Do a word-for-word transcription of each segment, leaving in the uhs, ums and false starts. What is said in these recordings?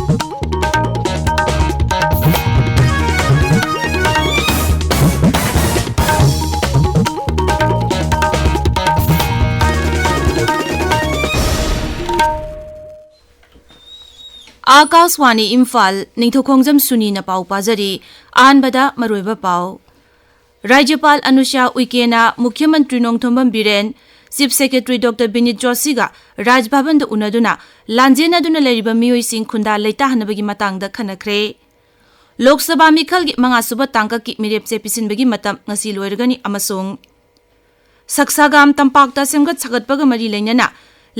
ꯑꯥꯀꯥꯁꯋꯥꯅꯤ ꯏꯝꯐꯥꯜ, ꯅꯤꯡꯊꯧꯈꯣꯡꯖꯝ ꯁꯨꯅꯤꯅ ꯄꯥꯎ ꯄꯥꯖꯔꯤ꯫ ꯑꯍꯥꯟꯕꯗ ꯃꯔꯨꯑꯣꯏꯕ ꯄꯥꯎ꯫ ꯔꯥꯖ꯭ꯌꯄꯥꯜ ꯑꯅꯨꯁ꯭ꯌꯥ ꯎꯏꯀꯦꯅ ꯃꯨꯈ꯭ꯌ ꯃꯟꯇ꯭ꯔꯤ Nongthombam Biren, chief secretary doctor Vineet ꯖꯣꯁꯤꯒ ꯔꯥꯖ ꯚꯕꯟꯗ ꯎꯅꯗꯨꯅ ꯂꯥꯟꯖꯦꯟꯅꯗꯨꯅ ꯂꯩꯔꯤꯕ ꯃꯤꯑꯣꯏꯁꯤꯡ ꯈꯨꯟꯗꯥ ꯂꯩꯇꯥꯍꯟꯅꯕꯒꯤ ꯃꯇꯥꯡꯗ ꯈꯟꯅꯈ꯭ꯔꯦ꯫ ꯂꯣꯛ ꯁꯚꯥ ꯃꯤꯈꯜꯒꯤ ꯃꯉꯥꯁꯨꯕ ꯇꯥꯡꯀꯛꯀꯤ ꯃꯤꯔꯦꯞꯆꯦ ꯄꯤꯁꯤꯟꯕꯒꯤ ꯃꯇꯝ ꯉꯁꯤ ꯂꯣꯏꯔꯒꯅꯤ ꯑꯃꯁꯨꯡ ꯁꯛꯁꯥꯒꯥꯝ ꯇꯝꯄꯥꯛꯇ ꯁꯦꯝꯒꯠ ꯁꯥꯒꯠꯄꯒ ꯃꯔꯤ ꯂꯩꯅꯅ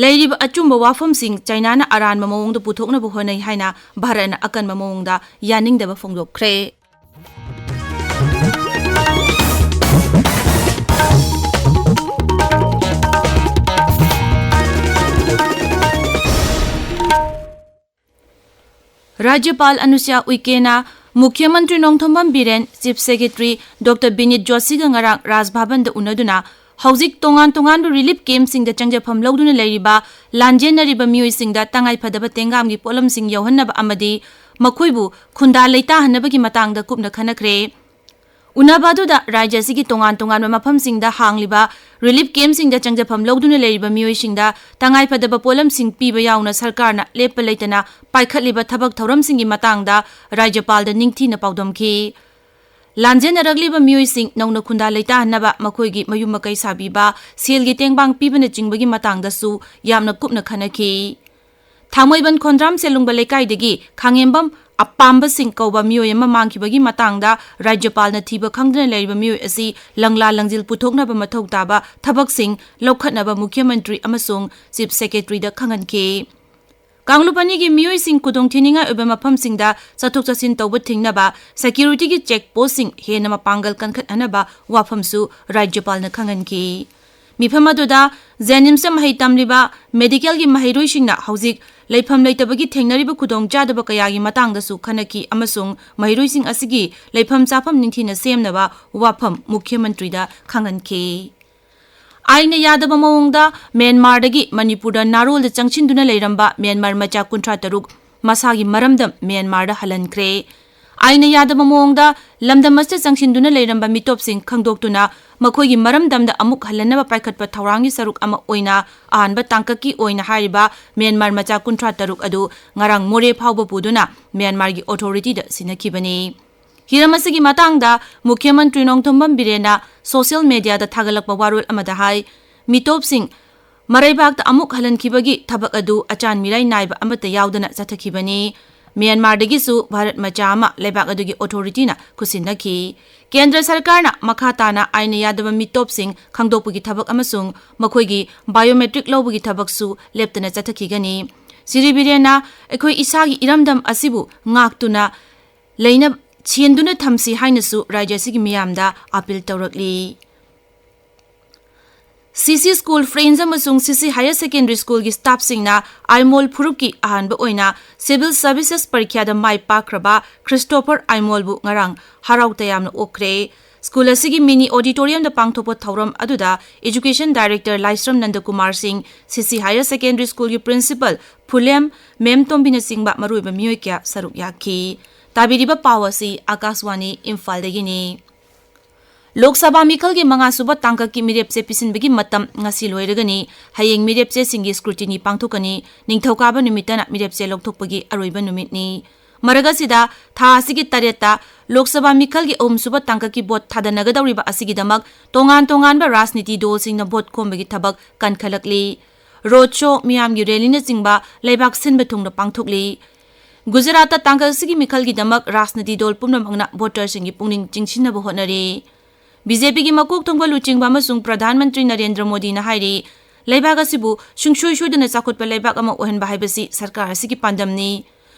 ꯂꯩꯔꯤꯕ ꯑꯆꯨꯝꯕ ꯋꯥꯐꯝꯁꯤꯡ ꯆꯥꯏꯅꯥꯅ ꯑꯔꯥꯟꯕ ꯃꯑꯣꯡꯗ ꯄꯨꯊꯣꯛꯅꯕ ꯍꯣꯠꯅꯩ ꯍꯥꯏꯅ ꯚꯥꯔꯠꯅ ꯑꯀꯟꯕ ꯃꯑꯣꯡꯗ ꯌꯥꯅꯤꯡꯗꯕ ꯐꯣꯡꯗꯣꯛꯈ꯭ꯔꯦ꯫ ꯔꯥꯖ꯭ꯌꯄꯥꯜ ꯑꯅꯨꯁ꯭ꯌꯥ ꯎꯏꯀꯦꯅ ꯃꯨꯈ꯭ꯌ ꯃꯟꯇ꯭ꯔꯤ Nongthombam Biren, chief secretary doctor Vineet ꯖꯣꯁꯤꯒ ꯉꯔꯥꯡ ꯔꯥꯖ ꯚꯕꯟꯗ ꯎꯅꯗꯨꯅ ꯍꯧꯖꯤꯛ ꯇꯣꯉꯥꯟ ꯇꯣꯉꯥꯟꯕ ꯔꯤꯂꯤꯐ ꯀꯦꯝꯞꯁꯤꯡꯗ ꯆꯪꯖꯐꯝ ꯂꯧꯗꯨꯅ ꯂꯩꯔꯤꯕ ꯂꯥꯟꯖꯦꯟꯅꯔꯤꯕ ꯃꯤꯑꯣꯏꯁꯤꯡꯗ ꯇꯉꯥꯏꯐꯗꯕ ꯇꯦꯡꯒꯥꯝꯒꯤ ꯄꯣꯠꯂꯝꯁꯤꯡ ꯌꯧꯍꯟꯅꯕ ꯑꯃꯗꯤ ꯃꯈꯣꯏꯕꯨ ꯈꯨꯟꯗꯥ ꯂꯩꯇꯥꯍꯟꯅꯕꯒꯤ ꯃꯇꯥꯡꯗ ꯀꯨꯞꯅ ꯈꯟꯅꯈ꯭ꯔꯦ꯫ ꯎꯅꯕ ꯑꯗꯨꯗ ꯔꯥꯖ꯭ꯌ ꯑꯁꯤꯒꯤ ꯇꯣꯉꯥꯟ ꯇꯣꯉꯥꯟꯕ ꯃꯐꯝꯁꯤꯡꯗ ꯍꯥꯡꯂꯤꯕ ꯔꯤꯂꯤꯐ ꯀꯦꯝꯞꯁꯤꯡꯗ ꯆꯪꯖꯐꯝ ꯂꯧꯗꯨꯅ ꯂꯩꯔꯤꯕ ꯃꯤꯑꯣꯏꯁꯤꯡꯗ ꯇꯉꯥꯏꯐꯗꯕ ꯄꯣꯠꯂꯝꯁꯤꯡ ꯄꯤꯕ ꯌꯥꯎꯅ ꯁꯔꯀꯥꯔꯅ ꯂꯦꯞꯄ ꯂꯩꯇꯅ ꯄꯥꯏꯈꯠꯂꯤꯕ ꯊꯕꯛ ꯊꯧꯔꯝꯁꯤꯡꯒꯤ ꯃꯇꯥꯡꯗ ꯔꯥꯖ꯭ꯌꯄꯥꯜꯗ ꯅꯤꯡꯊꯤꯅ ꯄꯥꯎꯗꯝꯈꯤ꯫ ꯂꯥꯟꯖꯦꯟꯅꯔꯛꯂꯤꯕ ꯃꯤꯑꯣꯏꯁꯤꯡ ꯅꯧꯅ ꯈꯨꯟꯗꯥ ꯂꯩꯇꯥꯍꯟꯅꯕ, ꯃꯈꯣꯏꯒꯤ ꯃꯌꯨꯝ ꯃꯀꯩ ꯁꯥꯕꯤꯕ, ꯁꯦꯜꯒꯤ ꯇꯦꯡꯕꯥꯡ ꯄꯤꯕꯅꯆꯤꯡꯕꯒꯤ ꯃꯇꯥꯡꯗꯁꯨ ꯌꯥꯝꯅ ꯀꯨꯞꯅ ꯈꯟꯅꯈꯤ꯫ ꯊꯥꯡꯃꯩꯕꯟ ꯈꯣꯟꯗ꯭ꯔꯥꯝ ꯁꯦꯂꯨꯡꯕ ꯂꯩꯀꯥꯏꯗꯒꯤ ꯈꯥꯉꯦꯝꯕꯝ ꯑꯄꯥꯝꯕꯁꯤꯡ ꯀꯧꯕ ꯃꯤꯑꯣꯏ ꯑꯃ ꯃꯥꯡꯈꯤꯕꯒꯤ ꯃꯇꯥꯡꯗ ꯔꯥꯖ꯭ꯌꯄꯥꯜꯅ ꯊꯤꯕ ꯈꯪꯗꯅ ꯂꯩꯔꯤꯕ ꯃꯤꯑꯣꯏ ꯑꯁꯤ ꯂꯪꯂꯥ ꯂꯪꯖꯤꯜ ꯄꯨꯊꯣꯛꯅꯕ ꯃꯊꯧ ꯇꯥꯕ ꯊꯕꯛꯁꯤꯡ ꯂꯧꯈꯠꯅꯕ ꯃꯨꯈ꯭ꯌ ꯃꯟꯇ꯭ꯔꯤ ꯑꯃꯁꯨꯡ ꯆꯤꯐ ꯁꯦꯀ꯭ꯔꯦꯇꯔꯤꯗ ꯈꯪꯍꯟꯈꯤ꯫ ꯀꯥꯡꯂꯨꯞ ꯑꯅꯤꯒꯤ ꯃꯤꯑꯣꯏꯁꯤꯡ ꯈꯨꯗꯣꯡꯊꯤꯅꯤꯡꯉꯥꯏ ꯑꯣꯏꯕ ꯃꯐꯝꯁꯤꯡꯗ ꯆꯠꯊꯣꯛ ꯆꯠꯁꯤꯟ ꯇꯧꯕ ꯊꯤꯡꯅꯕ ꯁꯦꯀ꯭ꯌꯨꯔꯤꯇꯤꯒꯤ ꯆꯦꯛ ꯄꯣꯁꯁꯤꯡ ꯍꯦꯟꯅ ꯃꯄꯥꯡꯒꯜ ꯀꯟꯈꯠꯍꯟꯅꯕ ꯋꯥꯐꯝꯁꯨ ꯔꯥꯖ꯭ꯌꯄꯥꯜꯅ ꯈꯪꯍꯟꯈꯤ꯫ ꯃꯤꯐꯝ ꯑꯗꯨꯗ ꯖꯦꯅꯤꯝꯁꯇ ꯃꯍꯩ ꯇꯝꯂꯤꯕ ꯃꯦꯗꯤꯀꯦꯜꯒꯤ ꯃꯍꯩꯔꯣꯏꯁꯤꯡꯅ ꯍꯧꯖꯤꯛ ꯂꯩꯐꯝ ꯂꯩꯇꯕꯒꯤ ꯊꯦꯡꯅꯔꯤꯕ ꯈꯨꯗꯣꯡꯆꯥꯗꯕ ꯀꯌꯥꯒꯤ ꯃꯇꯥꯡꯗꯁꯨ ꯈꯟꯅꯈꯤ ꯑꯃꯁꯨꯡ ꯃꯍꯩꯔꯣꯏꯁꯤꯡ ꯑꯁꯤꯒꯤ ꯂꯩꯐꯝ ꯆꯥꯐꯝ ꯅꯤꯡꯊꯤꯅ ꯁꯦꯝꯅꯕ ꯋꯥꯐꯝ ꯃꯨꯈ꯭ꯌ ꯃꯟꯇ꯭ꯔꯤꯗ ꯈꯪꯍꯟꯈꯤ꯫ ꯑꯥꯏꯟꯅ ꯌꯥꯗꯕ ꯃꯑꯣꯡꯗ ꯃ꯭ꯌꯥꯟꯃꯥꯔꯗꯒꯤ ꯃꯅꯤꯄꯨꯔꯗ ꯅꯥꯔꯣꯜꯗ ꯆꯪꯁꯤꯟꯗꯨꯅ ꯂꯩꯔꯝꯕ ꯃ꯭ꯌꯥꯟꯃꯥꯔ ꯃꯆꯥ ꯀꯨꯟꯊ꯭ꯔꯥ ꯇꯔꯨꯛ ꯃꯁꯥꯒꯤ ꯃꯔꯝꯗꯝ ꯃ꯭ꯌꯥꯟꯃꯥꯔꯗ ꯍꯜꯍꯟꯈ꯭ꯔꯦ꯫ ꯑꯥꯏꯟꯅ ꯌꯥꯗꯕ ꯃꯑꯣꯡꯗ ꯂꯝꯗꯝ ꯑꯁꯤꯗ ꯆꯪꯁꯤꯟꯗꯨꯅ ꯂꯩꯔꯝꯕ ꯃꯤꯇꯣꯞꯁꯤꯡ ꯈꯪꯗꯣꯛꯇꯨꯅ ꯃꯈꯣꯏꯒꯤ ꯃꯔꯝꯗꯝꯗ ꯑꯃꯨꯛ ꯍꯜꯍꯟꯅꯕ ꯄꯥꯏꯈꯠꯄ ꯊꯧꯔꯥꯡꯒꯤ ꯁꯔꯨꯛ ꯑꯃ ꯑꯣꯏꯅ ꯑꯍꯥꯟꯕ ꯇꯥꯡꯀꯛꯀꯤ ꯑꯣꯏꯅ ꯍꯥꯏꯔꯤꯕ ꯃ꯭ꯌꯥꯟꯃꯥꯔ ꯃꯆꯥ ꯀꯨꯟꯊ꯭ꯔꯥ ꯇꯔꯨꯛ ꯑꯗꯨ ꯉꯔꯥꯡ ꯃꯣꯔꯦ ꯐꯥꯎꯕ ꯄꯨꯗꯨꯅ ꯃ꯭ꯌꯥꯟꯃꯥꯔꯒꯤ ꯑꯣꯊꯣꯔꯤꯇꯤꯗ ꯁꯤꯟꯅꯈꯤꯕꯅꯤ꯫ ꯍꯤꯔꯝ ꯑꯁꯤꯒꯤ ꯃꯇꯥꯡꯗ ꯃꯨꯈ꯭ꯌ ꯃꯟꯇ꯭ꯔꯤ ꯅꯣꯡꯊꯣꯝꯕꯝ ꯕꯤꯔꯦꯟꯅ ꯁꯣꯁꯤꯌꯦꯜ ꯃꯦꯗꯤꯌꯥꯗ ꯊꯥꯒꯠꯂꯛꯄ ꯋꯥꯔꯣꯜ ꯑꯃꯗ ꯍꯥꯏ, ꯃꯤꯇꯣꯞꯁꯤꯡ ꯃꯔꯩꯕꯥꯛꯇ ꯑꯃꯨꯛ ꯍꯜꯍꯟꯈꯤꯕꯒꯤ ꯊꯕꯛ ꯑꯗꯨ ꯑꯆꯥꯟ ꯃꯤꯔꯥꯏ ꯅꯥꯏꯕ ꯑꯃꯠꯇ ꯌꯥꯎꯗꯅ ꯆꯠꯊꯈꯤꯕꯅꯤ꯫ ꯃ꯭ꯌꯥꯟꯃꯥꯔꯗꯒꯤꯁꯨ ꯚꯥꯔꯠ ꯃꯆꯥ ꯑꯃ ꯂꯩꯕꯥꯛ ꯑꯗꯨꯒꯤ ꯑꯣꯊꯣꯔꯤꯇꯤꯅ ꯈꯨꯠꯁꯤꯟꯅꯈꯤ꯫ ꯀꯦꯟꯗ꯭ꯔ ꯁꯔꯀꯥꯔꯅ ꯃꯈꯥ ꯇꯥꯅ ꯑꯥꯏꯟꯅ ꯌꯥꯗꯕ ꯃꯤꯇꯣꯞꯁꯤꯡ ꯈꯪꯗꯣꯛꯄꯒꯤ ꯊꯕꯛ ꯑꯃꯁꯨꯡ ꯃꯈꯣꯏꯒꯤ ꯕꯥꯏꯑꯣꯃꯦꯇ꯭ꯔꯤꯛ ꯂꯧꯕꯒꯤ ꯊꯕꯛꯁꯨ ꯂꯦꯞꯇꯅ ꯆꯠꯊꯈꯤꯒꯅꯤ꯫ ꯁꯤꯔꯤ ꯕꯤꯔꯦꯟꯅ ꯑꯩꯈꯣꯏ ꯏꯁꯥꯒꯤ ꯏꯔꯝꯗꯝ ꯑꯁꯤꯕꯨ ꯉꯥꯛꯇꯨꯅ ꯂꯩꯅ ꯁꯦꯟꯗꯨꯅ ꯊꯝꯁꯤ ꯍꯥꯏꯅꯁꯨ ꯔꯥꯖ꯭ꯌ ꯑꯁꯤꯒꯤ ꯃꯤꯌꯥꯝꯗ ꯑꯥꯄꯤꯜ ꯇꯧꯔꯛꯂꯤ꯫ ꯁꯤꯁꯤ ꯁ꯭ꯀꯨꯜ ꯐ꯭ꯔꯦꯟꯁ ꯑꯃꯁꯨꯡ ꯁꯤꯁꯤ ꯍꯥꯌꯔ ꯁꯦꯀꯦꯟꯗꯔꯤ ꯁ꯭ꯀꯨꯜꯒꯤ ꯁ꯭ꯇꯥꯐꯁꯤꯡꯅ ꯑꯥꯏꯃꯣꯜ ꯐꯨꯔꯨꯞꯀꯤ ꯑꯍꯥꯟꯕ ꯑꯣꯏꯅ ꯁꯤꯚꯤꯜ ꯁꯔꯚꯤꯁꯦꯁ ꯄꯔꯤꯈ꯭ꯌꯥꯗ ꯃꯥꯏ ꯄꯥꯛꯈ꯭ꯔꯕ ꯈ꯭ꯔꯤꯁꯇꯣꯐꯔ ꯑꯥꯏꯃꯣꯜꯕꯨ ꯉꯔꯥꯡ ꯍꯔꯥꯎ ꯇꯌꯥꯝꯅ ꯑꯣꯛꯈ꯭ꯔꯦ꯫ ꯁ꯭ꯀꯨꯜ ꯑꯁꯤꯒꯤ ꯃꯤꯅꯤ ꯑꯣꯗꯤꯇꯣꯔꯤꯌꯝꯗ ꯄꯥꯡꯊꯣꯛꯄ ꯊꯧꯔꯝ ꯑꯗꯨꯗ ꯏꯖꯨꯀꯦꯁꯟ ꯗꯥꯏꯔꯦꯛꯇꯔ ꯂꯥꯏꯁ꯭ꯔꯝ ꯅꯟꯗꯀꯨꯃꯥꯔ ꯁꯤꯡ, ꯁꯤꯁꯤ ꯍꯥꯌꯔ ꯁꯦꯀꯦꯟꯗꯔꯤ ꯁ꯭ꯀꯨꯜꯒꯤ ꯄ꯭ꯔꯤꯟꯁꯤꯄꯜ ꯐꯨꯂꯦꯝ ꯃꯦꯝꯇꯣꯝꯕꯤꯅꯆꯤꯡꯕ ꯃꯔꯨꯑꯣꯏꯕ ꯃꯤꯑꯣꯏ ꯀꯌꯥ ꯁꯔꯨꯛ ꯌꯥꯈꯤ꯫ ꯇꯥꯕꯤꯔꯤꯕ ꯄꯥꯎ ꯑꯁꯤ ꯑꯥꯀꯥꯁꯋꯥꯅꯤ ꯏꯝꯐꯥꯜꯗꯒꯤꯅꯤ꯫ ꯂꯣꯛ ꯁꯚꯥ ꯃꯤꯈꯜꯒꯤ ꯃꯉꯥꯁꯨꯕ ꯇꯥꯡꯀꯛꯀꯤ ꯃꯤꯔꯦꯞꯆꯦ ꯄꯤꯁꯤꯟꯕꯒꯤ ꯃꯇꯝ ꯉꯁꯤ ꯂꯣꯏꯔꯒꯅꯤ꯫ ꯍꯌꯦꯡ ꯃꯤꯔꯦꯞꯆꯦꯁꯤꯡꯒꯤ ꯁ꯭ꯀ꯭ꯔꯨꯇꯤꯅꯤ ꯄꯥꯡꯊꯣꯛꯀꯅꯤ꯫ ꯅꯤꯡꯊꯧꯀꯥꯕ ꯅꯨꯃꯤꯠꯇꯅ ꯃꯤꯔꯦꯞꯆꯦ ꯂꯧꯊꯣꯛꯄꯒꯤ ꯑꯔꯣꯏꯕ ꯅꯨꯃꯤꯠꯅꯤ꯫ ꯃꯔꯛ ꯑꯁꯤꯗ, ꯊꯥ ꯑꯁꯤꯒꯤ ꯇꯔꯦꯠꯇ ꯂꯣꯛ ꯁꯚꯥ ꯃꯤꯈꯜꯒꯤ ꯑꯍꯨꯝꯁꯨꯕ ꯇꯥꯡꯀꯛꯀꯤ ꯚꯣꯠ ꯊꯥꯗꯅꯒꯗꯧꯔꯤꯕ ꯑꯁꯤꯒꯤꯗꯃꯛ ꯇꯣꯉꯥꯟ ꯇꯣꯉꯥꯟꯕ ꯔꯥꯖꯅꯤꯇꯤ ꯗꯣꯜꯁꯤꯡꯅ ꯚꯣꯠ ꯈꯣꯝꯕꯒꯤ ꯊꯕꯛ ꯀꯟꯈꯠꯂꯛꯂꯤ꯫ ꯔꯣꯗ ꯁꯣ, ꯃꯤꯌꯥꯝꯒꯤ ꯔꯦꯂꯤꯅꯆꯤꯡꯕ ꯂꯩꯕꯥꯛ ꯁꯤꯟꯕ ꯊꯨꯡꯅ ꯄꯥꯡꯊꯣꯛꯂꯤ꯫ ꯒꯨꯖꯔꯥꯠꯇ ꯇꯥꯡꯀꯛ ꯑꯁꯤꯒꯤ ꯃꯤꯈꯜꯒꯤꯗꯃꯛ ꯔꯥꯖꯅꯤꯇꯤ ꯗꯣꯜ ꯄꯨꯝꯅꯃꯛꯅ ꯚꯣꯇꯔꯁꯤꯡꯒꯤ ꯄꯨꯛꯅꯤꯡ ꯆꯤꯡꯁꯤꯟꯅꯕ ꯍꯣꯠꯅꯔꯤ꯫ ꯕꯤ ꯖꯦ ꯄꯤꯒꯤ ꯃꯀꯣꯛ ꯊꯣꯡꯕ ꯂꯨꯆꯤꯡꯕ ꯑꯃꯁꯨꯡ ꯄ꯭ꯔꯙꯥꯟ ꯃꯟꯇ꯭ꯔꯤ ꯅꯔꯦꯟꯗ꯭ꯔ ꯃꯣꯗꯤꯅ ꯍꯥꯏꯔꯤ, ꯂꯩꯕꯥꯛ ꯑꯁꯤꯕꯨ ꯁꯨꯡꯁꯣꯏ ꯁꯣꯏꯗꯅ ꯆꯥꯎꯈꯠꯄ ꯂꯩꯕꯥꯛ ꯑꯃ ꯑꯣꯏꯍꯟꯕ ꯍꯥꯏꯕꯁꯤ ꯁꯔꯀꯥꯔ ꯑꯁꯤꯒꯤ ꯄꯥꯟꯗꯝꯅꯤ꯫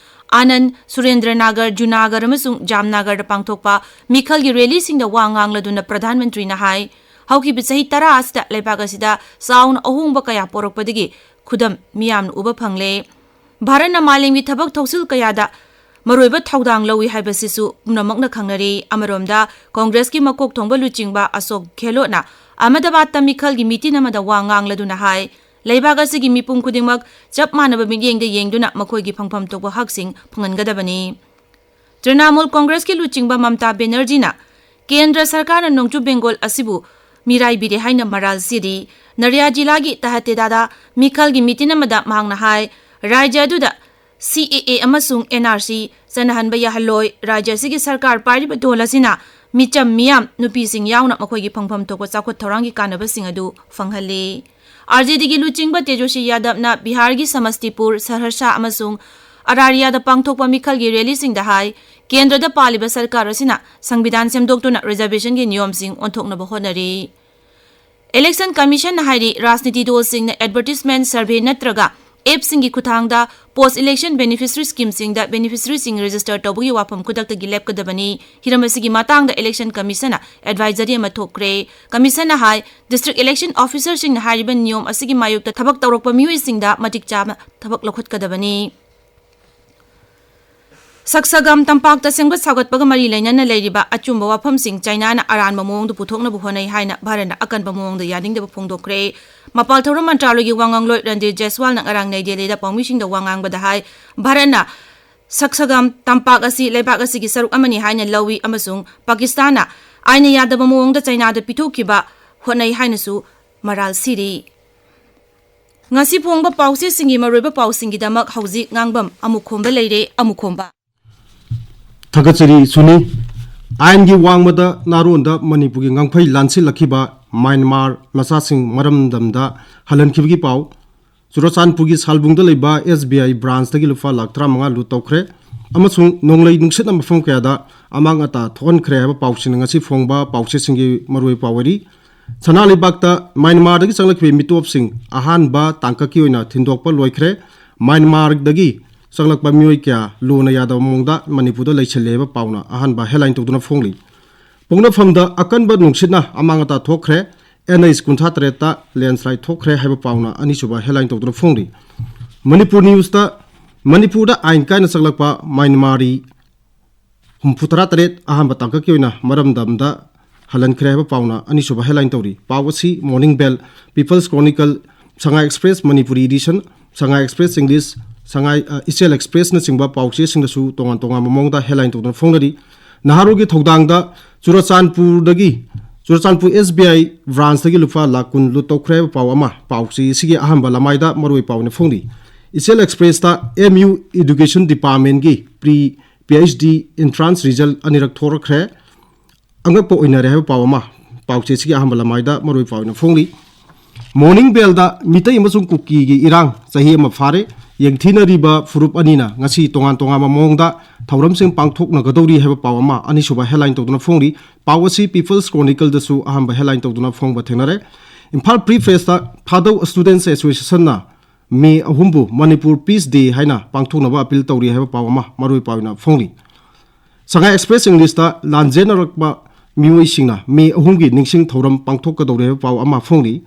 ꯑꯥꯅꯟꯗ, ꯁꯨꯔꯦꯟꯗ꯭ꯔ ꯅꯥꯒꯔ, ꯖꯨꯅꯥꯒꯔ ꯑꯃꯁꯨꯡ ꯖꯥꯝꯅꯥꯒꯔꯗ ꯄꯥꯡꯊꯣꯛꯄ ꯃꯤꯈꯜꯒꯤ ꯔꯦꯂꯤꯁꯤꯡꯗ ꯋꯥ ꯉꯥꯡꯂꯗꯨꯅ ꯄ꯭ꯔꯙꯥꯟ ꯃꯟꯇ꯭ꯔꯤꯅ ꯍꯥꯏ, ꯍꯧꯈꯤꯕ ꯆꯍꯤ ꯇꯔꯥ ꯑꯁꯤꯗ ꯂꯩꯕꯥꯛ ꯑꯁꯤꯗ ꯆꯥꯎꯅ ꯑꯍꯣꯡꯕ ꯀꯌꯥ ꯄꯣꯔꯛꯄꯗꯒꯤ ꯈꯨꯗꯝ ꯃꯤꯌꯥꯝꯅ ꯎꯕ ꯐꯪꯂꯦ꯫ ꯚꯥꯔꯠꯅ ꯃꯥꯂꯦꯝꯒꯤ ꯊꯕꯛ ꯊꯧꯁꯤꯜ ꯀꯌꯥꯗ ꯃꯔꯨꯑꯣꯏꯕ ꯊꯧꯗꯥꯡ ꯂꯧꯏ ꯍꯥꯏꯕꯁꯤꯁꯨ ꯄꯨꯝꯅꯃꯛꯅ ꯈꯪꯅꯔꯤ꯫ ꯑꯃꯔꯣꯝꯗ, ꯀꯣꯡꯒ꯭ꯔꯦꯁꯀꯤ ꯃꯀꯣꯛ ꯊꯣꯡꯕ ꯂꯨꯆꯤꯡꯕ ꯑꯁꯣꯛ ꯒꯦꯍꯂꯣꯠꯅ ꯑꯍꯃꯗꯥꯕꯥꯗꯇ ꯃꯤꯈꯜꯒꯤ ꯃꯤꯇꯤꯟ ꯑꯃꯗ ꯋꯥ ꯉꯥꯡꯂꯗꯨꯅ ꯍꯥꯏ, ꯂꯩꯕꯥꯛ ꯑꯁꯤꯒꯤ ꯃꯤꯄꯨꯝ ꯈꯨꯗꯤꯡꯃꯛ ꯆꯞ ꯃꯥꯟꯅꯕ ꯃꯤꯠꯌꯦꯡꯗ ꯌꯦꯡꯗꯨꯅ ꯃꯈꯣꯏꯒꯤ ꯐꯪꯐꯝ ꯊꯣꯛꯄ ꯍꯛꯁꯤꯡ ꯐꯪꯍꯟꯒꯗꯕꯅꯤ꯫ ꯇ꯭ꯔꯤꯅꯥꯃꯨꯜ ꯀꯣꯡꯒ꯭ꯔꯦꯁꯀꯤ ꯂꯨꯆꯤꯡꯕ ꯃꯝꯇꯥ ꯕꯦꯅꯔꯖꯤꯅ ꯀꯦꯟꯗ꯭ꯔ ꯁꯔꯀꯥꯔꯅ ꯅꯣꯡꯆꯨꯞ ꯕꯦꯡꯒꯣꯜ ꯑꯁꯤꯕꯨ ꯃꯤꯔꯥꯏꯕꯤꯔꯦ ꯍꯥꯏꯅ ꯃꯔꯥꯜ ꯁꯤꯔꯤ꯫ ꯅꯔꯤꯌꯥ ꯖꯤꯂꯥꯒꯤ ꯇꯍꯇꯦꯗꯥꯗ ꯃꯤꯈꯜꯒꯤ ꯃꯤꯇꯤꯟ ꯑꯃꯗ ꯃꯍꯥꯛꯅ ꯍꯥꯏ, ꯔꯥꯖ꯭ꯌ ꯑꯗꯨꯗ ꯁꯤ ꯑꯦ ꯑꯦ ꯑꯃꯁꯨꯡ ꯑꯦꯟ ꯑꯥꯔ ꯁꯤ ꯆꯠꯅꯍꯟꯕ ꯌꯥꯍꯜꯂꯣꯏ꯫ ꯔꯥꯖ꯭ꯌ ꯑꯁꯤꯒꯤ ꯁꯔꯀꯥꯔ ꯄꯥꯏꯔꯤꯕ ꯗꯣꯜ ꯑꯁꯤꯅ ꯃꯤꯆꯝ ꯃꯤꯌꯥꯝ, ꯅꯨꯄꯤꯁꯤꯡ ꯌꯥꯎꯅ ꯃꯈꯣꯏꯒꯤ ꯐꯪꯐꯝ ꯊꯣꯛꯄ ꯆꯥꯎꯈꯠ ꯊꯧꯔꯥꯡꯒꯤ ꯀꯥꯟꯅꯕꯁꯤꯡ ꯑꯗꯨ ꯐꯪꯍꯜꯂꯤ꯫ ꯑꯥꯔ ꯖꯦ ꯗꯤꯒꯤ ꯂꯨꯆꯤꯡꯕ ꯇꯦꯖꯁ꯭ꯋꯤ ꯌꯥꯗꯕꯅ ꯕꯤꯍꯥꯔꯒꯤ ꯁꯃꯁꯇꯤꯄꯨꯔ, ꯁꯍꯔꯁꯥ ꯑꯃꯁꯨꯡ ꯑꯔꯥꯔꯤꯌꯥꯗ ꯄꯥꯡꯊꯣꯛꯄ ꯃꯤꯈꯜꯒꯤ ꯔꯦꯂꯤꯁꯤꯡꯗ ꯍꯥꯏ, ꯀꯦꯟꯗ꯭ꯔꯗ ꯄꯥꯜꯂꯤꯕ ꯁꯔꯀꯥꯔ ꯑꯁꯤꯅ ꯁꯪꯕꯤꯙꯥꯟ ꯁꯦꯝꯗꯣꯛꯇꯨꯅ ꯔꯤꯖꯔꯕꯦꯁꯟꯒꯤ ꯅꯤꯌꯣꯝꯁꯤꯡ ꯑꯣꯟꯊꯣꯛꯅꯕ ꯍꯣꯠꯅꯔꯤ꯫ ꯏꯂꯦꯛꯁꯟ ꯀꯃꯤꯁꯟꯅ ꯍꯥꯏꯔꯤ, ꯔꯥꯖꯅꯤꯇꯤ ꯗꯣꯜꯁꯤꯡꯅ ꯑꯦꯗꯚꯔꯇꯤꯁꯃꯦꯟꯠ, ꯁꯔꯚꯦ ꯅꯠꯇ꯭ꯔꯒ ꯑꯦꯞꯁꯤꯡꯒꯤ ꯈꯨꯠꯊꯥꯡꯗ ꯄꯣꯁꯠ ꯏꯂꯦꯛꯁꯟ ꯕꯦꯅꯤꯐꯤꯁꯔꯤ ꯁ꯭ꯀꯤꯝꯁꯤꯡꯗ ꯕꯦꯅꯤꯐꯤꯁꯔꯤꯁꯤꯡ ꯔꯦꯖꯤꯁꯇꯔ ꯇꯧꯕꯒꯤ ꯋꯥꯐꯝ ꯈꯨꯗꯛꯇꯒꯤ ꯂꯦꯞꯀꯗꯕꯅꯤ꯫ ꯍꯤꯔꯝ ꯑꯁꯤꯒꯤ ꯃꯇꯥꯡꯗ ꯏꯂꯦꯛꯁꯟ ꯀꯃꯤꯁꯟꯅ ꯑꯦꯗꯚꯥꯏꯖꯔꯤ ꯑꯃ ꯊꯣꯛꯈ꯭ꯔꯦ꯫ ꯀꯃꯤꯁꯟꯅ ꯍꯥꯏ, ꯗꯤꯁꯇ꯭ꯔꯤꯛ ꯏꯂꯦꯛꯁꯟ ꯑꯣꯐꯤꯁꯔꯁꯤꯡꯅ ꯍꯥꯏꯔꯤꯕ ꯅꯤꯌꯣꯝ ꯑꯁꯤꯒꯤ ꯃꯥꯌꯣꯛꯇ ꯊꯕꯛ ꯇꯧꯔꯛꯄ ꯃꯤꯑꯣꯏꯁꯤꯡꯗ ꯃꯇꯤꯛ ꯆꯥꯕ ꯊꯕꯛ ꯂꯧꯈꯠꯀꯗꯕꯅꯤ꯫ ꯁꯛꯁꯒꯝ ꯇꯝꯄꯥꯛꯇ ꯁꯦꯝꯒꯠ ꯁꯥꯒꯠꯄꯒ ꯃꯔꯤ ꯂꯩꯅꯅ ꯂꯩꯔꯤꯕ ꯑꯆꯨꯝꯕ ꯋꯥꯐꯝꯁꯤꯡ ꯆꯥꯏꯅꯥꯅ ꯑꯔꯥꯟꯕ ꯃꯑꯣꯡꯗ ꯄꯨꯊꯣꯛꯅꯕ ꯍꯣꯠꯅꯩ ꯍꯥꯏꯅ ꯚꯥꯔꯠꯅ ꯑꯀꯟꯕ ꯃꯑꯣꯡꯗ ꯌꯥꯅꯤꯡꯗꯕ ꯐꯣꯡꯗꯣꯛꯈ꯭ꯔꯦ꯫ ꯃꯄꯥꯜ ꯊꯧꯔꯝ ꯃꯟꯇ꯭ꯔꯥꯂꯣꯏꯒꯤ ꯋꯥ ꯉꯥꯡꯂꯣꯏ ꯔꯟꯗꯤꯔ ꯖꯦꯁꯋꯥꯜꯅ ꯉꯔꯥꯡ ꯅꯩ ꯗꯦꯜꯂꯤꯗ ꯄꯥꯎꯃꯤꯁꯤꯡꯗ ꯋꯥ ꯉꯥꯡꯕꯗ ꯍꯥꯏ, ꯚꯥꯔꯠꯅ ꯁꯛꯁꯒꯝ ꯇꯝꯄꯥꯛ ꯑꯁꯤ ꯂꯩꯕꯥꯛ ꯑꯁꯤꯒꯤ ꯁꯔꯨꯛ ꯑꯃꯅꯤ ꯍꯥꯏꯅ ꯂꯧꯏ ꯑꯃꯁꯨꯡ ꯄꯥꯀꯤꯁꯇꯥꯟꯅ ꯑꯥꯏꯟꯅ ꯌꯥꯗꯕ ꯃꯑꯣꯡꯗ ꯆꯥꯏꯅꯥꯗ ꯄꯤꯊꯣꯛꯈꯤꯕ ꯍꯣꯠꯅꯩ ꯍꯥꯏꯅꯁꯨ ꯃꯔꯥꯜ ꯁꯤꯔꯤ꯫ ꯉꯁꯤ ꯐꯣꯡꯕ ꯄꯥꯎꯆꯦꯁꯤꯡꯒꯤ ꯃꯔꯨꯑꯣꯏꯕ ꯄꯥꯎꯁꯤꯡꯒꯤꯗꯃꯛ ꯍꯧꯖꯤꯛ ꯉꯥꯡꯕꯝ ꯑꯃꯨꯛ ꯈꯣꯝꯕ ꯂꯩꯔꯦ, ꯑꯃꯨꯛ ꯈꯣꯝꯕ꯫ ꯊꯥꯒꯠꯆꯔꯤ ꯁꯨꯅꯤ꯫ ꯑꯥꯏꯟꯒꯤ ꯋꯥꯡꯃꯗ ꯅꯥꯔꯣꯟꯗ ꯃꯅꯤꯄꯨꯔꯒꯤ ꯉꯝꯈꯩ ꯂꯥꯟꯁꯤꯜꯂꯛꯈꯤꯕ ꯃ꯭ꯌꯥꯟꯃꯥꯔ ꯃꯆꯥꯁꯤꯡ ꯃꯔꯝꯗꯝꯗ ꯍꯜꯍꯟꯈꯤꯕꯒꯤ ꯄꯥꯎ꯫ ꯆꯨꯔꯆꯥꯟꯄꯨꯔꯒꯤ ꯁꯥꯜꯕꯨꯡꯗ ꯂꯩꯕ ꯑꯦꯁ ꯕꯤ ꯑꯥꯏ ꯕ꯭ꯔꯥꯟꯁꯇꯒꯤ ꯂꯨꯄꯥ ꯂꯥꯈ ꯇꯔꯥꯃꯉꯥ ꯂꯨꯠ ꯇꯧꯈ꯭ꯔꯦ ꯑꯃꯁꯨꯡ ꯅꯣꯡꯂꯩ ꯅꯨꯡꯁꯤꯠꯅ ꯃꯐꯝ ꯀꯌꯥꯗ ꯑꯃꯥꯡ ꯑꯇꯥ ꯊꯣꯛꯍꯟꯈ꯭ꯔꯦ ꯍꯥꯏꯕ ꯄꯥꯎꯁꯤꯡꯅ ꯉꯁꯤ ꯐꯣꯡꯕ ꯄꯥꯎꯆꯦꯁꯤꯡꯒꯤ ꯃꯔꯨꯑꯣꯏꯕ ꯄꯥꯎ ꯑꯣꯏꯔꯤ꯫ ꯁꯅꯥ ꯂꯩꯕꯥꯛꯇ ꯃ꯭ꯌꯥꯟꯃꯥꯔꯗꯒꯤ ꯆꯪꯂꯛꯈꯤꯕ ꯃꯤꯇꯣꯞꯁꯤꯡ ꯑꯍꯥꯟꯕ ꯇꯥꯡꯀꯛꯀꯤ ꯑꯣꯏꯅ ꯊꯤꯟꯗꯣꯛꯄ ꯂꯣꯏꯈ꯭ꯔꯦ꯫ ꯃ꯭ꯌꯥꯟꯃꯥꯔꯗꯒꯤ ꯆꯪꯂꯛꯄ ꯃꯤꯑꯣꯏ ꯀꯌꯥ ꯂꯨꯅ ꯌꯥꯗꯕ ꯃꯑꯣꯡꯗ ꯃꯅꯤꯄꯨꯔꯗ ꯂꯩꯁꯤꯜꯂꯦ ꯍꯥꯏꯕ ꯄꯥꯎꯅ ꯑꯍꯥꯟꯕ ꯍꯦꯗꯂꯥꯏꯟ ꯇꯧꯗꯨꯅ ꯐꯣꯡꯂꯤ꯫ ꯄꯣꯛꯅꯐꯝꯗ ꯑꯀꯟꯕ ꯅꯨꯡꯁꯤꯠꯅ ꯑꯃꯥꯡ ꯑꯇꯥ ꯊꯣꯛꯈ꯭ꯔꯦ꯫ ꯑꯦꯟ ꯑꯩꯆ ꯀꯨꯟꯊ꯭ꯔꯥ ꯇꯔꯦꯠꯇ ꯂꯦꯟꯁ꯭ꯂꯥꯏꯗ ꯊꯣꯛꯈ꯭ꯔꯦ ꯍꯥꯏꯕ ꯄꯥꯎꯅ ꯑꯅꯤꯁꯨꯕ ꯍꯦꯗꯂꯥꯏꯟ ꯇꯧꯗꯨꯅ ꯐꯣꯡꯂꯤ꯫ ꯃꯅꯤꯄꯨꯔ ꯅ꯭ꯌꯨꯁꯇ ꯃꯅꯤꯄꯨꯔꯗ ꯑꯥꯏꯟ ꯀꯥꯏꯅ ꯆꯪꯂꯛꯄ ꯃ꯭ꯌꯥꯟꯃꯥꯔꯤ ꯍꯨꯝꯐꯨꯇꯔꯥ ꯇꯔꯦꯠ ꯑꯍꯥꯟꯕ ꯇꯥꯡꯀꯛꯀꯤ ꯑꯣꯏꯅ ꯃꯔꯝꯗꯝꯗ ꯍꯜꯍꯟꯈ꯭ꯔꯦ ꯍꯥꯏꯕ ꯄꯥꯎꯅ ꯑꯅꯤꯁꯨꯕ ꯍꯦꯗꯂꯥꯏꯟ ꯇꯧꯔꯤ꯫ ꯄꯥꯎ ꯑꯁꯤ ꯃꯣꯔꯅꯤꯡ ꯕꯦꯜ, ꯄꯤꯄꯜꯁ ꯀ꯭ꯔꯣꯅꯤꯀꯜ, ꯁꯉꯥꯏ ꯑꯦꯛꯁꯄ꯭ꯔꯦꯁ ꯃꯅꯤꯄꯨꯔꯤ ꯏꯗꯤꯁꯟ, ꯁꯉꯥꯏ ꯑꯦꯛꯁꯄ꯭ꯔꯦꯁ ꯏꯪꯂꯤꯁ, ꯁꯉꯥꯏ, ꯑ, ꯏꯆꯦꯜ ꯑꯦꯛꯁꯄ꯭ꯔꯦꯁꯅꯆꯤꯡꯕ ꯄꯥꯎꯆꯦꯁꯤꯡꯗꯁꯨ ꯇꯣꯉꯥꯟ ꯇꯣꯉꯥꯟꯕ ꯃꯑꯣꯡꯗ ꯍꯦꯗꯂꯥꯏꯟ ꯇꯧꯗꯨꯅ ꯐꯣꯡꯅꯔꯤ꯫ ꯅꯍꯥꯔꯣꯜꯒꯤ ꯊꯧꯗꯥꯡꯗ ꯆꯨꯔꯆꯥꯟꯄꯨꯔꯗꯒꯤ, ꯆꯨꯔꯆꯥꯟꯄꯨꯔ ꯑꯦꯁ ꯕꯤ ꯑꯥꯏ ꯕ꯭ꯔꯥꯟꯁꯇꯒꯤ ꯂꯨꯄꯥ ꯂꯥꯈ ꯀꯨꯟ ꯂꯨꯠ ꯇꯧꯈ꯭ꯔꯦ ꯍꯥꯏꯕ ꯄꯥꯎ ꯑꯃ ꯄꯥꯎꯆꯦ ꯑꯁꯤꯒꯤ ꯑꯍꯥꯟꯕ ꯂꯃꯥꯏꯗ ꯃꯔꯨꯑꯣꯏ ꯄꯥꯎ ꯑꯣꯏꯅ ꯐꯣꯡꯂꯤ꯫ ꯏꯆꯦꯜ ꯑꯦꯛꯁꯄ꯭ꯔꯦꯁꯇ ꯑꯦꯝ ꯌꯨ ꯏꯗꯨꯀꯦꯁꯟ ꯗꯤꯄꯥꯔꯠꯃꯦꯟꯒꯤ pre P H D entrance result ꯑꯅꯤꯔꯛ ꯊꯣꯔꯛꯈ꯭ꯔꯦ, ꯑꯉꯛꯄ ꯑꯣꯏꯅꯔꯦ ꯍꯥꯏꯕ ꯄꯥꯎ ꯑꯃ ꯄꯥꯎꯆꯦꯁꯤꯒꯤ ꯑꯍꯥꯟꯕ ꯂꯃꯥꯏꯗ ꯃꯔꯨꯑꯣꯏ ꯄꯥꯎ ꯑꯣꯏꯅ ꯐꯣꯡꯂꯤ꯫ ꯃꯣꯔꯅꯤꯡ ꯕꯦꯜꯗ ꯃꯤꯇꯩ ꯑꯃꯁꯨꯡ ꯀꯨꯀꯤꯒꯤ ꯏꯔꯥꯡ ꯆꯍꯤ ꯑꯃ ꯐꯥꯔꯦ, ꯌꯦꯡꯊꯤꯅꯔꯤꯕ ꯐꯨꯔꯨꯞ ꯑꯅꯤꯅ ꯉꯁꯤ ꯇꯣꯉꯥꯟ ꯇꯣꯉꯥꯟꯕ ꯃꯑꯣꯡꯗ ꯊꯧꯔꯝꯁꯤꯡ ꯄꯥꯡꯊꯣꯛꯅꯒꯗꯧꯔꯤ ꯍꯥꯏꯕ ꯄꯥꯎ ꯑꯃ ꯑꯅꯤꯁꯨꯕ ꯍꯦꯗꯂꯥꯏꯟ ꯇꯧꯗꯨꯅ ꯐꯣꯡꯂꯤ꯫ ꯄꯥꯎ ꯑꯁꯤ ꯄꯤꯄꯜꯁ ꯀ꯭ꯔꯣꯅꯤꯀꯜꯗꯁꯨ ꯑꯍꯥꯟꯕ ꯍꯦꯗꯂꯥꯏꯟ ꯇꯧꯗꯨꯅ ꯐꯣꯡꯕ ꯊꯦꯡꯅꯔꯦ꯫ ꯏꯝꯐꯥꯜ ꯐ꯭ꯔꯤ ꯄ꯭ꯔꯦꯁꯇ ꯊꯥꯗꯧ ꯁ꯭ꯇꯨꯗꯦꯟꯠꯁ ꯑꯦꯁꯣꯁꯤꯌꯦꯁꯟꯅ ꯃꯦ ꯑꯍꯨꯝꯕꯨ ꯃꯅꯤꯄꯨꯔ ꯄꯤꯁ ꯗꯦ ꯍꯥꯏꯅ ꯄꯥꯡꯊꯣꯛꯅꯕ ꯑꯄꯤꯜ ꯇꯧꯔꯤ ꯍꯥꯏꯕ ꯄꯥꯎ ꯑꯃ ꯃꯔꯨꯑꯣꯏ ꯄꯥꯎ ꯑꯣꯏꯅ ꯐꯣꯡꯂꯤ꯫ ꯁꯉꯥꯏ ꯑꯦꯛꯁꯄ꯭ꯔꯦꯁ ꯏꯪꯂꯤꯁꯇ ꯂꯥꯟꯖꯦꯟꯅꯔꯛꯄ ꯃꯤꯑꯣꯏꯁꯤꯡꯅ ꯃꯦ ꯑꯍꯨꯝꯒꯤ ꯅꯤꯡꯁꯤꯡ ꯊꯧꯔꯝ ꯄꯥꯡꯊꯣꯛꯀꯗꯧꯔꯦ ꯍꯥꯏꯕ ꯄꯥꯎ ꯑꯃ ꯐꯣꯡꯂꯤ꯫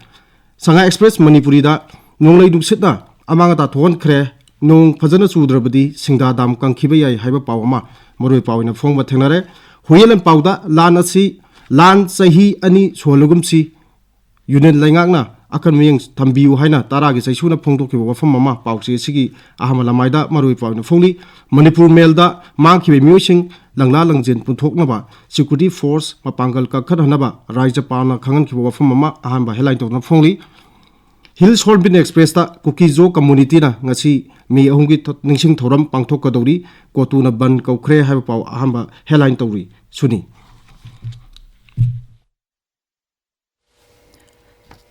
ꯁꯉꯥꯏ ꯑꯦꯛꯁꯄ꯭ꯔꯦꯁ ꯃꯅꯤꯄꯨꯔꯤꯗ ꯅꯣꯡꯂꯩ ꯅꯨꯡꯁꯤꯠꯅ ꯑꯃꯥꯡ ꯑꯇꯥ ꯊꯣꯛꯍꯟꯈ꯭ꯔꯦ, ꯅꯣꯡ ꯐꯖꯅ ꯆꯨꯗ꯭ꯔꯕꯗꯤ ꯁꯤꯡꯗꯥ ꯗꯥꯝ ꯀꯪꯈꯤꯕ ꯌꯥꯏ ꯍꯥꯏꯕ ꯄꯥꯎ ꯑꯃ ꯃꯔꯨꯑꯣꯏ ꯄꯥꯎ ꯑꯣꯏꯅ ꯐꯣꯡꯕ ꯊꯦꯡꯅꯔꯦ꯫ ꯍꯨꯏꯌꯦꯟ ꯂꯥꯟꯄꯥꯎꯗ ꯂꯥꯟ ꯑꯁꯤ, ꯂꯥꯟ ꯆꯍꯤ ꯑꯅꯤ ꯁꯨꯍꯜꯂꯒꯨꯝꯁꯤ, ꯌꯨꯅꯤꯌꯟ ꯂꯩꯉꯥꯛꯅ ꯑꯀꯟꯕ ꯃꯤꯠꯌꯦꯡ ꯊꯝꯕꯤꯌꯨ ꯍꯥꯏꯅ ꯇꯔꯥꯒꯤ ꯆꯩꯁꯨꯅ ꯐꯣꯡꯗꯣꯛꯈꯤꯕ ꯋꯥꯐꯝ ꯑꯃ ꯄꯥꯎꯆꯦ ꯑꯁꯤꯒꯤ ꯑꯍꯥꯟꯕ ꯂꯃꯥꯏꯗ ꯃꯔꯨꯑꯣꯏ ꯄꯥꯎ ꯑꯣꯏꯅ ꯐꯣꯡꯂꯤ꯫ ꯃꯅꯤꯄꯨꯔ ꯃꯦꯜꯗ ꯃꯥꯡꯈꯤꯕ ꯃꯤꯑꯣꯏꯁꯤꯡ ꯂꯪꯂꯥ ꯂꯪꯖꯦꯟ ꯄꯨꯊꯣꯛꯅꯕ ꯁꯦꯀ꯭ꯌꯨꯔꯤꯇꯤ ꯐꯣꯔꯁ ꯃꯄꯥꯡꯒꯜ ꯀꯟꯈꯠꯍꯟꯅꯕ ꯔꯥꯖ꯭ꯌꯄꯥꯜꯅ ꯈꯪꯍꯟꯈꯤꯕ ꯋꯥꯐꯝ ꯑꯃ ꯑꯍꯥꯟꯕ ꯍꯦꯗꯂꯥꯏꯟ ꯇꯧꯗꯨꯅ ꯐꯣꯡꯂꯤ꯫ ꯍꯤꯜꯁ ꯍꯣꯔꯟꯕꯤꯜ ꯑꯦꯛꯁꯄ꯭ꯔꯦꯁꯇ ꯀꯨꯀꯤꯖꯣ ꯀꯝꯃꯨꯅꯤꯇꯤꯅ ꯉꯁꯤ ꯃꯦ ꯑꯍꯨꯝꯒꯤ ꯊ-, ꯅꯤꯡꯁꯤꯡ ꯊꯧꯔꯝ ꯄꯥꯡꯊꯣꯛꯀꯗꯧꯔꯤ, ꯀꯣꯇꯨꯅ ꯕꯟ ꯀꯧꯈ꯭ꯔꯦ ꯍꯥꯏꯕ ꯄꯥꯎ ꯑꯍꯥꯟꯕ ꯍꯦꯗꯂꯥꯏꯟ ꯇꯧꯔꯤ꯫ ꯁꯨꯅꯤ꯫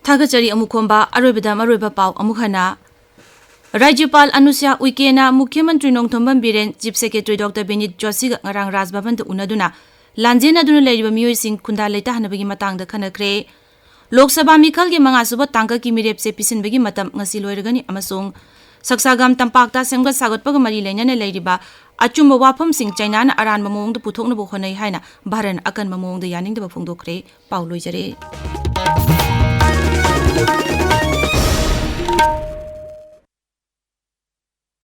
ꯊꯥꯒꯠꯆꯔꯤ ꯑꯃꯨꯛ ꯈꯣꯝꯕ꯫ ꯑꯔꯣꯏꯕꯗ ꯃꯔꯨꯑꯣꯏꯕ ꯄꯥꯎ ꯑꯃꯨꯛ ꯍꯟꯅ꯫ ꯔꯥꯖ꯭ꯌꯄꯥꯜ ꯑꯅꯨꯁ꯭ꯌꯥ ꯎꯏꯀꯦꯅ ꯃꯨꯈ꯭ꯌ ꯃꯟꯇ꯭ꯔꯤ Nongthombam Biren, chief secretary doctor Vineet ꯖꯣꯁꯤꯒ ꯉꯔꯥꯡ ꯔꯥꯖꯚꯕꯟꯗ ꯎꯅꯗꯨꯅ ꯂꯥꯟꯖꯦꯟꯅꯗꯨꯅ ꯂꯩꯔꯤꯕ ꯃꯤꯑꯣꯏꯁꯤꯡ ꯈꯨꯟꯗꯥ ꯂꯩꯇꯥꯍꯟꯅꯕꯒꯤ ꯃꯇꯥꯡꯗ ꯈꯟꯅꯈ꯭ꯔꯦ꯫ ꯂꯣꯛ ꯁꯚꯥ ꯃꯤꯈꯜꯒꯤ ꯃꯉꯥꯁꯨꯕ ꯇꯥꯡꯀꯛꯀꯤ ꯃꯤꯔꯦꯞꯁꯦ ꯄꯤꯁꯤꯟꯕꯒꯤ ꯃꯇꯝ ꯉꯁꯤ ꯂꯣꯏꯔꯒꯅꯤ ꯑꯃꯁꯨꯡ ꯁꯛꯁꯥꯒꯥꯝ ꯇꯝꯄꯥꯛꯇ ꯁꯦꯝꯒꯠ ꯁꯥꯒꯠꯄꯒ ꯃꯔꯤ ꯂꯩꯅꯅ ꯂꯩꯔꯤꯕ ꯑꯆꯨꯝꯕ ꯋꯥꯐꯝꯁꯤꯡ ꯆꯩꯅꯥꯅ ꯑꯔꯥꯟꯕ ꯃꯑꯣꯡꯗ ꯄꯨꯊꯣꯛꯅꯕ ꯍꯣꯠꯅꯩ ꯍꯥꯏꯅ ꯚꯥꯔꯠꯅ ꯑꯀꯟꯕ ꯃꯑꯣꯡꯗ ꯌꯥꯅꯤꯡꯗꯕ ꯐꯣꯡꯗꯣꯛꯈ꯭ꯔꯦ꯫ ꯄꯥꯎ ꯂꯣꯏꯖꯔꯦ꯫